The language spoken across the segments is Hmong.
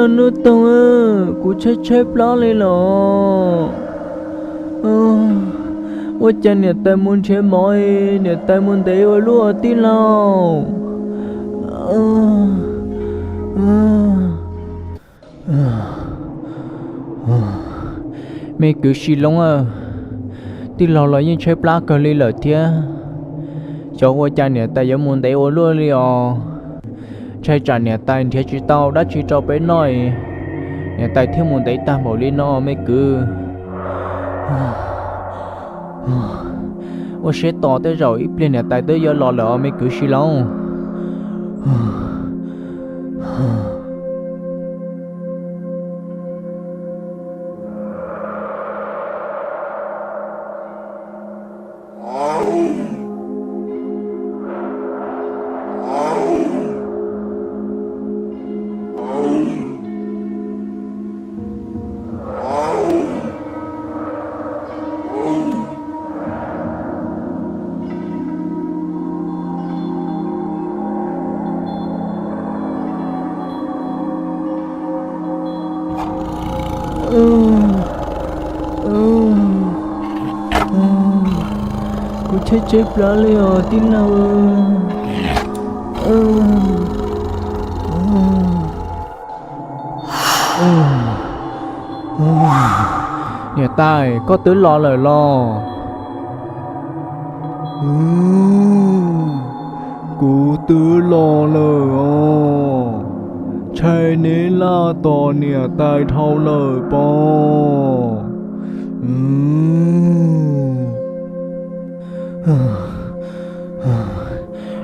Nuj Toog, kuv tshaib tshaib plab li los. Ua cas niam tais mus nrhiav mov, niam tais mus ntev ua luaj tij laug. Me kwv Xi Loob, tij laug los yeej tshaib plab kawg li lawm thiab. Xyov ua cas niam tais yuav mus ntev ua luaj li os. Ntshai tsam niam tais nrhiav tsis tau dab tsi rau peb noj, niam tais thiaj mus ntev tag npaum li no me kwv. Ua siab tos tej zaum ib pliag niam tais twb yuav los lawm os me kwv Xi Loob. Kuv tshaib tshaib plab li os tij laug. Niam tais, koj twb los lawm los? Kuv twb los lawm os. Ntshai neb laj tos niam tais dhau lawm pob.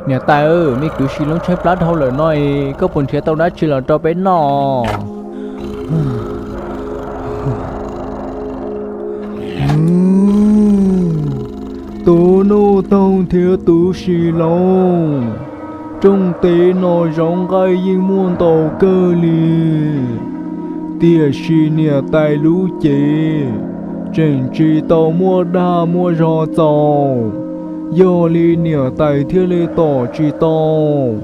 Niam tais, me kwv Xi Loob tshaib plab dhau lawm no, koj puas nrhiav tau dab tsi los rau peb noj? Tus Nuj Toog thiab tus Xi Loob, rooj teb no zaub nqaij yeej muaj ntau kawg li, tiam sis niam tais lub cev tseem tsis tau muaj dag muaj zog txaus, yog li niam tais thiaj li tom tsis tau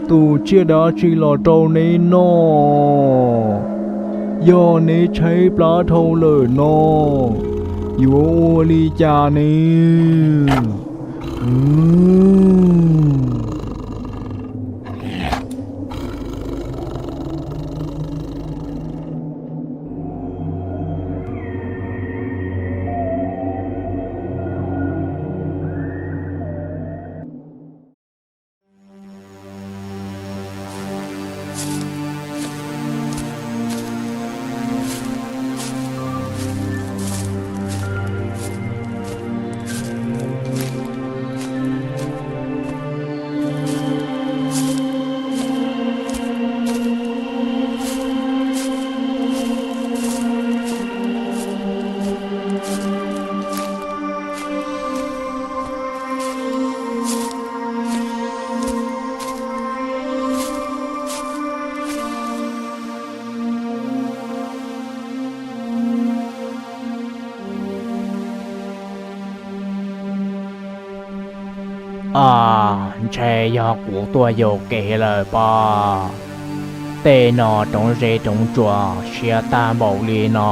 tus tsiaj dab tsi los rau neb noj. Yog neb tshaib plab dhau lawm no, yuav ua li cas ne? Aw, ntshe yog kuv tuaj yuam kev lawm pob. Tej no roov zeb roov tsuas siab tag npaum li no,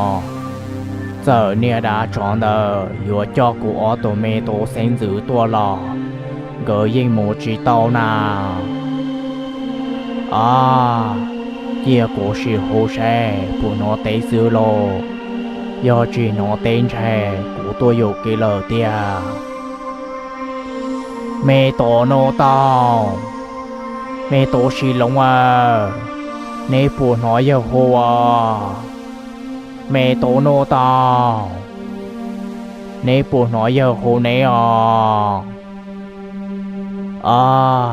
txawm niag dab tsov ntawd yuav coj kuv ob tug me tub xeeb ntxwv tuaj los nkawd yeej mus tsis tau na. Aw, cia kuv sim hu saib puas hnov teb xwb lauj. Yog tsis hnov teb ntshe kuv tuaj yuam kev lawm tiag. Me tub Nuj Toog, me tub Xi Loob aw, neb puas hnov yawg hu os? Me tub Nuj Toog, neb puas hnov yawg hu neb os? Aw,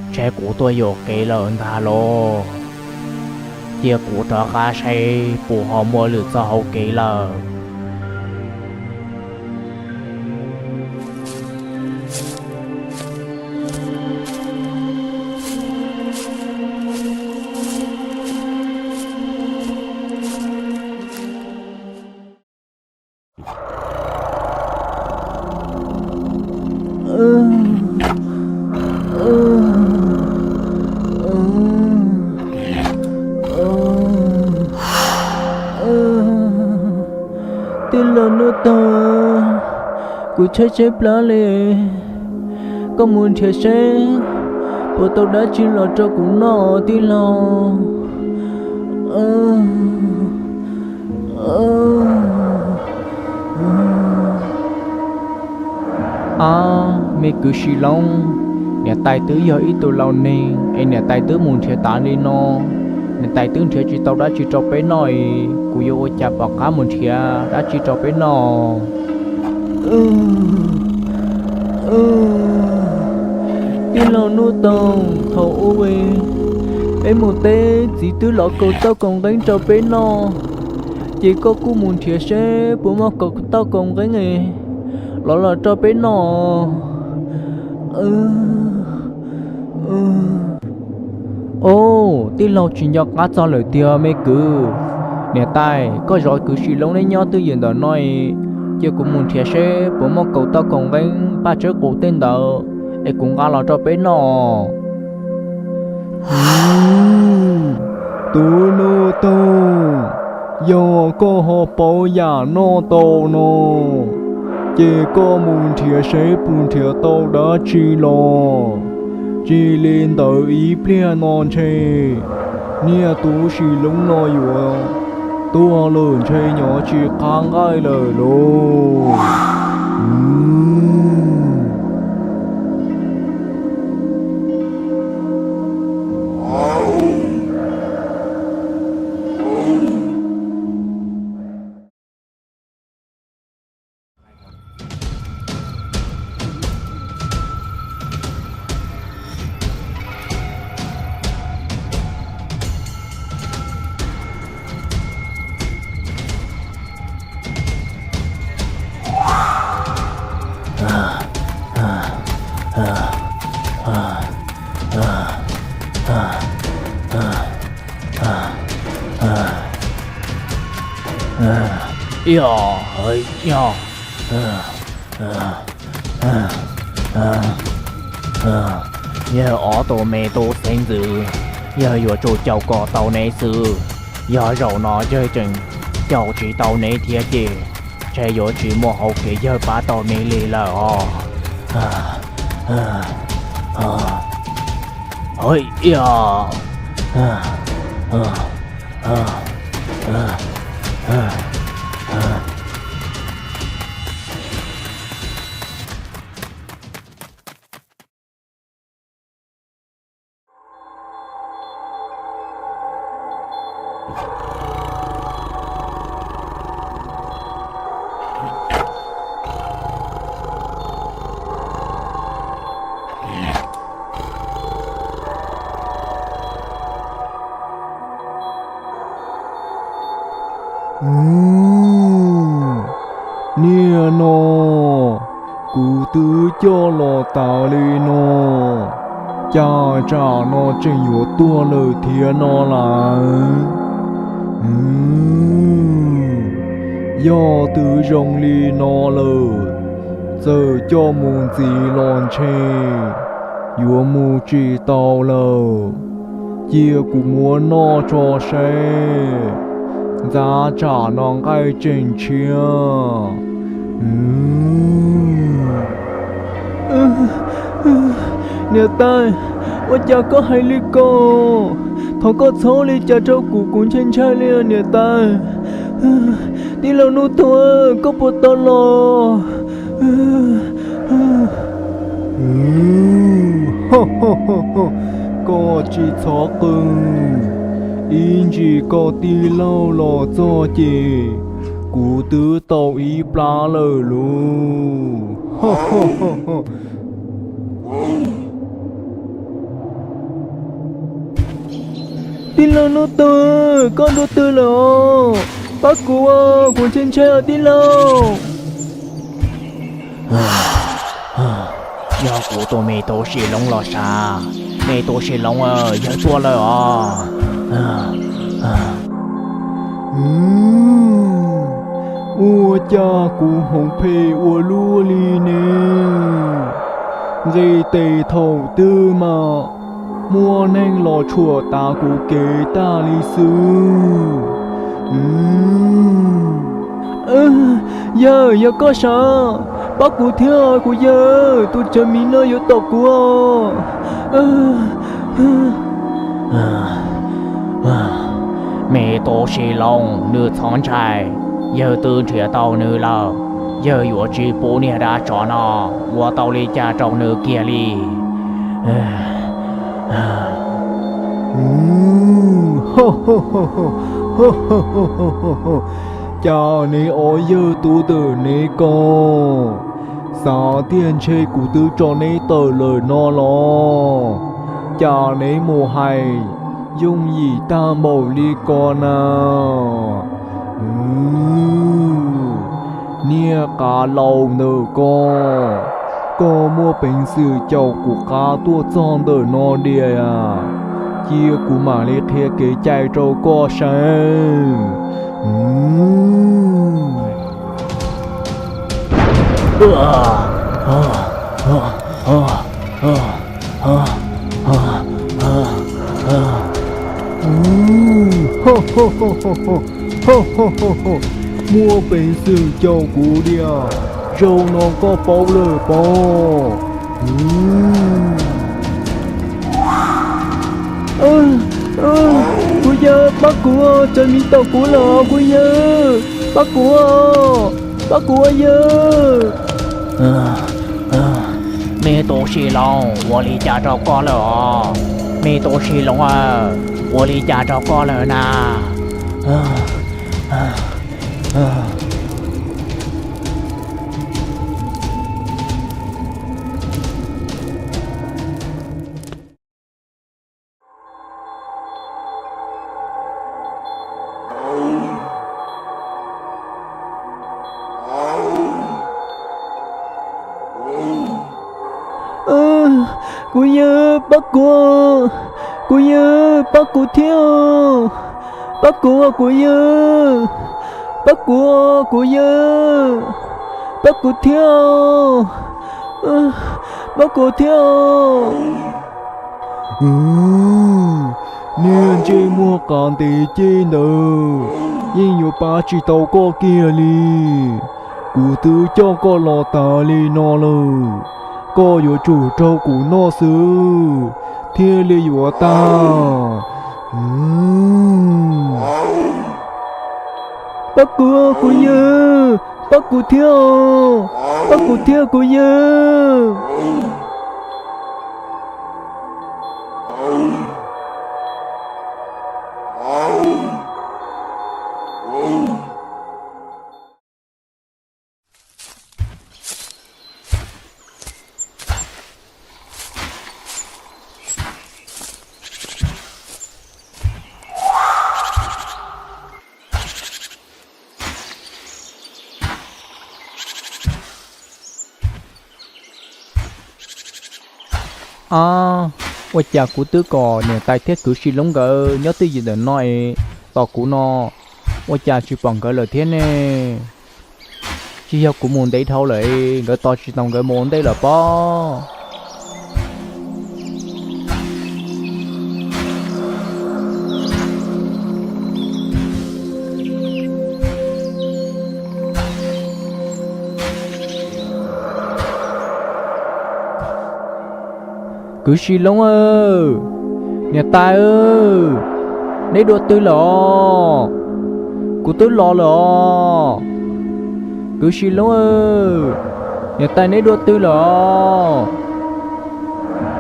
ntshe kuv tuaj yuam kev lawm ntag lauj. Cia kuv rov qab saib puas ho muaj lwm txoj hauv kev lawm. Hnub tag, kuv tshaib tshaib plab li, koj mus nrhiav seb puas tau dab tsi los rau kuv noj tij laug. Ab, me kwv Sis Loob, niam tais twb yog ib tug laus neeg es niam tais twb mus nrhiav tas li no, niam tais twb nrhiav tsis tau dab tsi rau peb noj es kuv yuav ua cas pom qab mus nrhiav dab tsi rau peb noj? Tij laug Nuj Toog, thaum ub peb mus teb txiv twb lov kaus tauj kaus nqeeb rau peb noj, ces koj kuj mus nrhiav seb puas muaj kaus tauj kaus nqeeb los los rau peb noj. Au, tij laug tsis nco qab txog lawm tiag me kwv. Niam tais, koj zov kwv Sis Loob neb nyob twj ywm ntawm no, cia kuv mus nrhiav seb puas muaj kaus tauj kaus nqeeb paj tsawb qus tej ntawd es kuv nqa los rau peb noj. Tub Nuj Toog, yog koj ho paub yam noj tau no, ces koj mus nrhiav seb puas nrhiav tau dab tsi los. Tsis li ntawd ib pliag no ntshe niag tub Sis Loob no yuav tuag lawm ntshe nyob tsis qab nqaij lawm lauj. Yog, yog, yog ob tug me tub xeeb ntxwv, yog yuav tsum caum kom tau neb xwb. Yog zaum no yog tseem caum tsis tau neb thiab ces ntshe yuav tsis muaj hauv kev yawg pab tau neb li lawm os. Niaj no kuv twb coj los tas li no, cas tsam no tseem yuav tuag lawm thiab no lawm. Yog twb zoo li no lawm, txawm coj mus ntxiv los ntshe yuav mus tsis tau lawm. Cia kuv muab noj tso seb, ntxav tsam no nqaij tseem tshiab. Niam tais, ua cas koj hais li ko? Thov koj txhob li cas rau kuv, kuv ntshai ntshai li niam tais. Tij laug Nuj Toog, koj puas tau los? Koj tsis txhob qw, ib ntsis koj tij laug los txog ces kuv twb tau ib plab lawm lauj. Tij laug Nuj Toog, koj dua twg lawm os? Pab kuv, kuv ntshai ntshai os tij laug. Yog kuv tus me tub Sis Loob los sav, me tub Sis Loob, yawg tuaj lawm os. Ua cas kuv hmoov phem ua luaj li ne? Nqis tes thaum twg mas muaj neeg los tshuam tav kuv kev tag li xwb. Yawg, yog koj sav, pab kuv thiab kuv yawg, tus tsov miv no yuav tom kuv os. Me tub Sis Loob, nws txhob ntshai, yawg twb nrhiav tau nws lawm. Yawg yuav tsis pub niag dab tsov no ua tau li cas rau nws kiag li. Cas neb ob yawg tub ntawm neb ko xav tiag ntshe kuv twb tso neb tawm lawm no los? Cas neb mus hais yooj yim tag npaum li ko na? Niag qav laus ntawm ko, koj muaj peev xwm caum kuv qab tuaj txog ntawm no diam? Cia kuv mam li qhia kev cai rau koj saib. Muaj peev xwm caum kuv diam? Zaum no koj paub lawm pob? Kuv yawg, pab kuv, tsov miv tom kuv lawm kuv yawg, pab kuv, pab kuv yawg. Me tub Sis Loob, ua li cas rau koj lawm os? Me tub Sis Loob, ua li cas rau koj lawm na? Kuv yawg, pab kuv, kuv yawg, pab kuv thiab, pab kuv, kuv yawg, pab kuv, kuv yawg, pab kuv thiab, pab kuv thiab. Niag ntsej muag qav ntev ceg ntawd, yeej yuav pab tsis tau koj kiag li. Kuv twb coj koj los tas li no lawm, koj yuav tsum raug kuv noj xwb thiaj li yuav tag. Pab kuv, kuv yawg, pab kuv thiab, pab kuv thiab kuv yawg. Ab, ua cas kuv twb kom niam tais thiab kwv Sis Loob nkawd nyob twj ywm ntawm no es, tos kuv no ua cas tsis pom nkawd lawm thiab ne? Tsis yog kuv mus ntev dhau lawm, nkawd tos tsis tau nkawd mus ua ntej lawm pob. Kwv Sis Loob, niam tais, neb dua twg lawm os? Kuv twb los lawm os. Kwv Sis Loob, niam tais neb dua twg lawm os?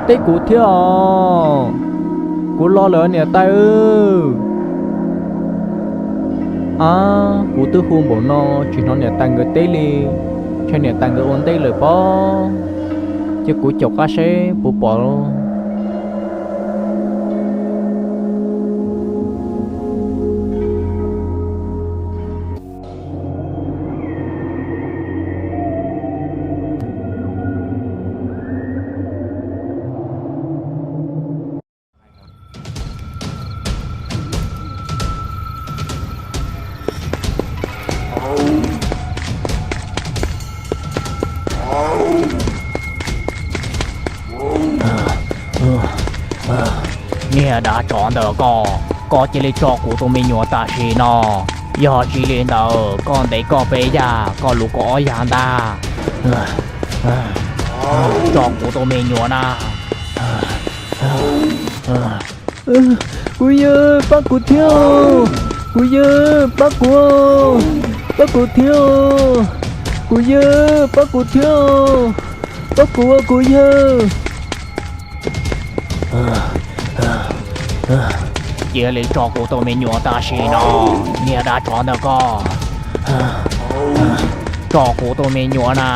Teb kuv thiab os, kuv los lawm niam tais. Ab, kuv twb hu npaum no tsis hnov niam tais nkawd teb li, ntshe niam tais nkawd ua ntej lawm pob. Cia kuv caum qab seb puas pom. Niag dab tsov ntawm koj, koj cia li tso kuv tus me nyuam tam sim no. Yog tsis li ntawd koj ntes koj peb yag, koj luv koj ob yag ntag. Tso kuv tus me nyuam na. Kuv yawg, pab kuv thiab. Kuv yawg, pab kuv, pab kuv thiab. Kuv yawg, pab kuv thiab. Pab kuv, kuv yawg. Cia li tso kuv tus me nyuam tam sim no, niag dab tsov ntawm koj. Tso kuv tus me nyuam na.